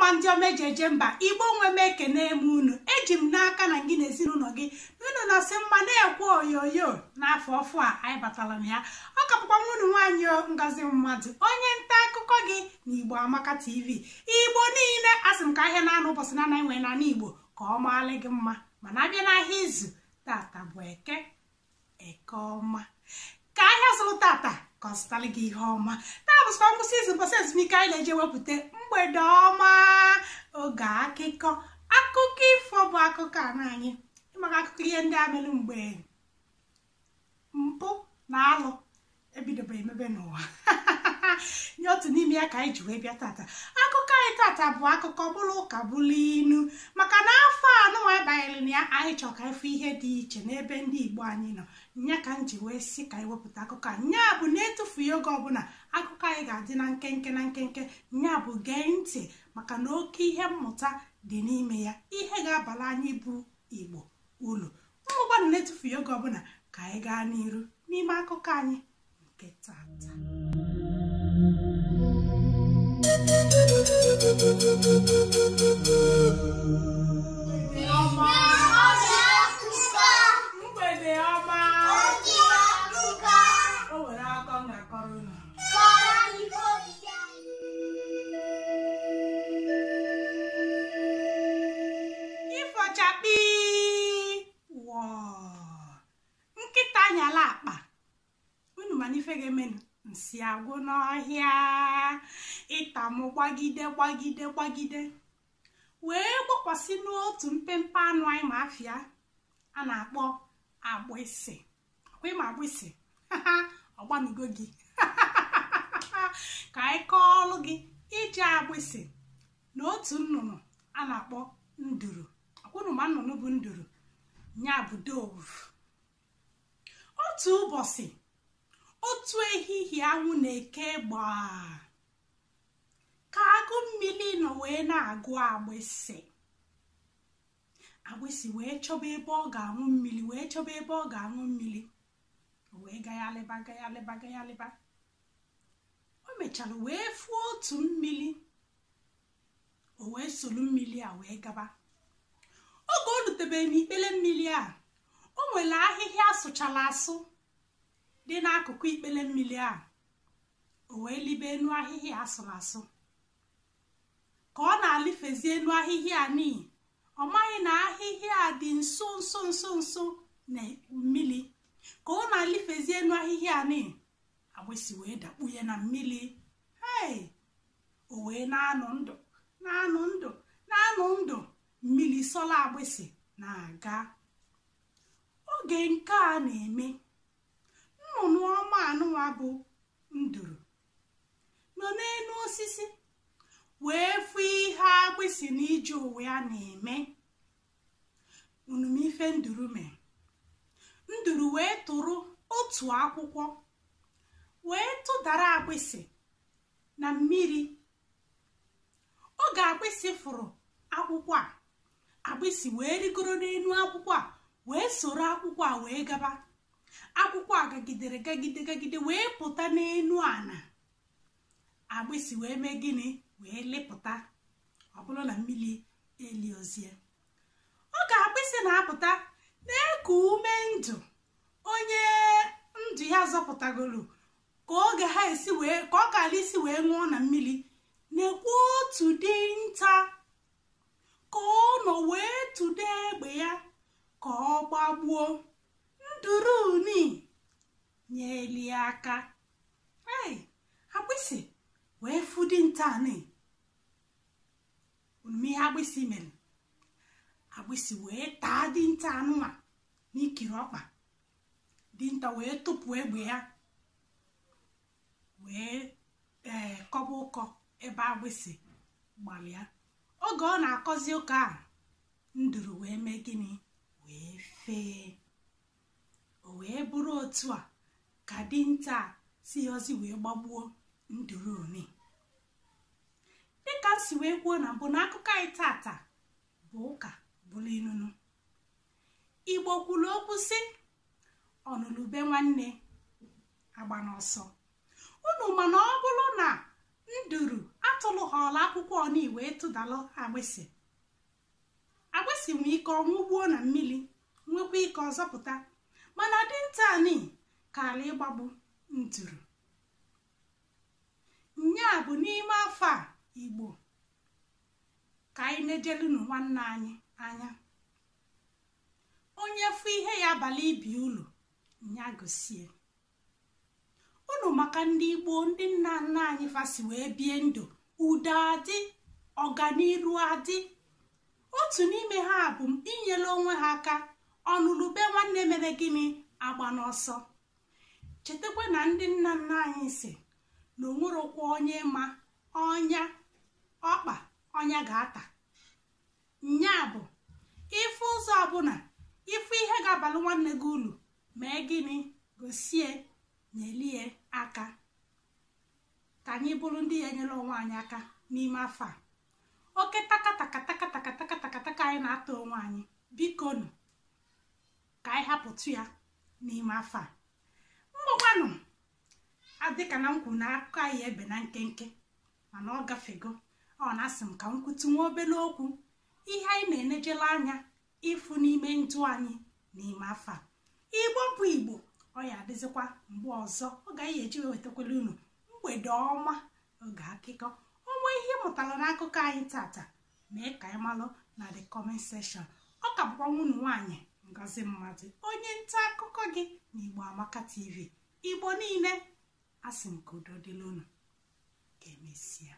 Mma ndị ọma eji eje mba Igbo nwe m ekene m unu. Eji m n'aka na gị na ezinụlọ gị unu na-asị mma na-ekwe oyoyo n'afọ ọfụ a anyị batara na ya. Ọ ka bụkwa nwunu nwaanyị Ngozi Mmadụ, onye nta akụkọ gị na Igbo Amaka TV. Igbo niile asị m ka ahịa na-anụ ụbọchị na anaghị nwee n'ala Igbo ka ọ maalị gị mma, mana abịa n'ahịa izu tata bụ eke eke ọma, ka ahịa zụrụ tata ka ọ zụtara gị ihe ọma. Taa bụsịkwa ngwụsị izu, mbọsị ezumike anyị na-eji ewepụta mgbede ọma, oge akụkọ akụkọ ifo bụ akụkọ a anyị ịmaka akụkọ ihe ndị a mere mgbe mpụ na alụ ebidobe emebe n'ụwa. Nye otu n'ime ya ka anyị ji wee bịa tata. Akụkọ anyị tata bụ akụkọ bụrụ ụka bụrụ inu, maka na afọ anụnwa banyere na ya anyị chọrọ ka ịfụ ihe dị iche n'ebe ndị Igbo anyị nọ. Nya ka m ji wee sị ka anyị wepụta akụkọ a. Nya bụ na-etufughị oge ọbụla, akụkọ anyị ga-adị na nkenke na nkenke. Nya bụ gee ntị maka na oke ihe mmụta dị n'ime ya, ihe ga-abala anyị bụ Igbo ulu. Mmụgbanụ na-etufughị oge ọbụla ka anyị gaa n'iru n'ime akụkọ anyị nke tata. Mgbede ọma, o nwere akọ m ga-akọrọ unu. Ifọchakpi wọọ, nkịta nyala akpa unu mana ife ga-emenụ, nsị agwụ n'ọhịa. Ịtamụ gbagide gbagide gbagide wee gbakwasị n'otu mpempe anụ anyị ma afịa a na-akpọ agbịsị. Ọkwa ịma agbịsị? Ọgbanugo gị. Ka anyị kọọlụ gị ije agbịsị na otu nnụnụ a na-akpọ nduru. Ọkwụnụ ma nnụnụ bụ nduru, nya bụ dove. Otu ụbọchị, otu ehihie anwụ na-eke gbaa ka agụ mmiri nọ wee na-agụ agbịsị. Agbịsị wee chọba ebe ọ ga-aṅụ mmiri, wee chọba ebe ọ ga-aṅụ mmiri, wee gaghalịba gaghalịba gaghalịba. O mechara wee fụọ otu mmiri, o wee soro mmiri a wee gaba. Oge o rutebere n'ikpere mmiri a, o nwere ahịhịa asụchara asụ dị n'akụkụ ikpere mmiri a. O wee libe enu ahịhịa asụrụ asụ. Ka ọ na-alifezi enu ahịhịa a n'ihi ọ maghị na ahịhịa a dị nso nso nso nso na mmiri. Ka ọ na-alifezi enu ahịhịa a n'ihi, agbịsị wee dakpunye na mmiri. Hei, o wee na-anụ ndụ na-anụ ndụ na-anụ ndụ, mmiri sọla agbịsị na-aga. Oge nke a na-eme, nnụnụ ọma anụnwa bụ nduru nọ n'elu osisi wee fụ ihe agbịsị na ije ụwa ya na-eme. Unu ife nduru mee, nduru wee tụrụ otu akwụkwọ wee tụdara agbịsị na mmiri. Oge agbịsị fụrụ akwụkwọ a, agbịsị wee rigoro n'elu akwụkwọ a wee soro akwụkwọ a wee gaba. Akwụkwọ a gagidere gagide gagide wee pụta n'elu ana. Agbịsị wee mee gịnị? Wee lepụta, ọ bụrụ na mmiri eliozie. Oge agbịsị na-apụta na-eku ume ndụ onye ndụ ya zọpụtagoro, ka oge ha esi wee ka ọ kara isi wee ṅụọ na mmiri, na-ekwu otu dinta ka ọ nọ wee tụdo egbe ya ka ọ gbagbuo nduru ni nyelie aka. Ei, agbịsị wee fụ dinta ni. Unu ihe agbịsị mere, agbịsị wee taa dinta anụnwa n'ikiri ọkpa. Dinta wee tụpụ egbe ya wee kọba ụkọ ebe agbịsị gbalịa. Oge ọ na-akọzi ụka a, nduru wee mee gịnị? Wee fee. O wee bụrụ otu a ka dinta si ozi wee gbagbuo nduru oni. Dịka m si wee kwuo na mbụ na akụkọ anyị tata bụ ụka bụrụ inunu. Igbo kwuru okwu sị, ọnụlube nwanne agba n'ọsọ. Unu mana ọ bụrụ na Nduru atụlụghọla akwụkwọ ọnị wee tụdalụ agbịsị. Agbịsị nwee ike ọnwụgbuo na mmiri, nwekwa ike ọzọpụta, mana dinta ani kaala ịgbagbu nduru. Nya bụ n'ime afọ a Igbo ka anyị nejelunu nwanne anyị anya. Onye fụ ihe ya abalị ibi ulu, nya gosie unu. Maka ndị Igbo, ndị nna nna anyị fasi wee bie ndụ, udo adị, ọganiru adị. Otu n'ime ha bụ inyere onwe ha aka. Ọnụlube nwanne mere gịnị agba n'ọsọ. Chetakwa na ndị nna nna anyị si na onwerokwa onye ma ọnya ọkpa ọnya ga-ata. Nya bụ ife ụzọ ọbụla ife ihe ga-abalị nwanne gị ulu, mee gịnị, gosie, nyelie aka. Ka anyị bụrụ ndị ya enyere onwe anyị aka n'ime afọ a. Oke takatakatakatakatakatakataka anyị na-ata onwe anyị, bikonu ka anyị hapụtụ ya n'ime afọ a. Mgbakwanụ adịka na nkwụ na akụkọ anyị ebe na nkenke, mana ọ gafego. Ọ na-asị m ka m kwutu nwa obere okwu ihe anyị na-enejele anya ịfụ n'ime ndụ anyị n'ime afọ a. Igbo bụ Igbo, ọ ya adịzikwa mgbe ọzọ ọ gaghị eji wetakwala unu mgbede ọma oge akụkọ ọnwa. Ihe ị mụtara n'akụkọ anyị tata, mee ka anyị malụ na the comment section. Ọ ka bụkwa nwunu nwaanyị Ngozi Mmadụ, onye nta akụkọ gị na Igbo Amaka TV. Igbo niile, asị m ka udo dịrị unu. Ka emesịa.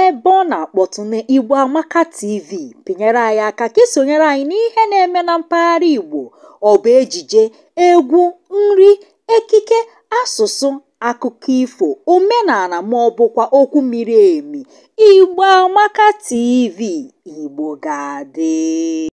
Ebe ọ na-akpọtụ na Igbo Amaka TV, pịnyere anyị aka ka isonyere anyị n'ihe na-eme na mpaghara Igbo. Ọ bụ ejije, egwu, nri, ekike, asụsụ, akụkọ ifo, omenala ma ọ bụkwa okwu miri emi. Igbo Amaka TV, Igbo ga-adị.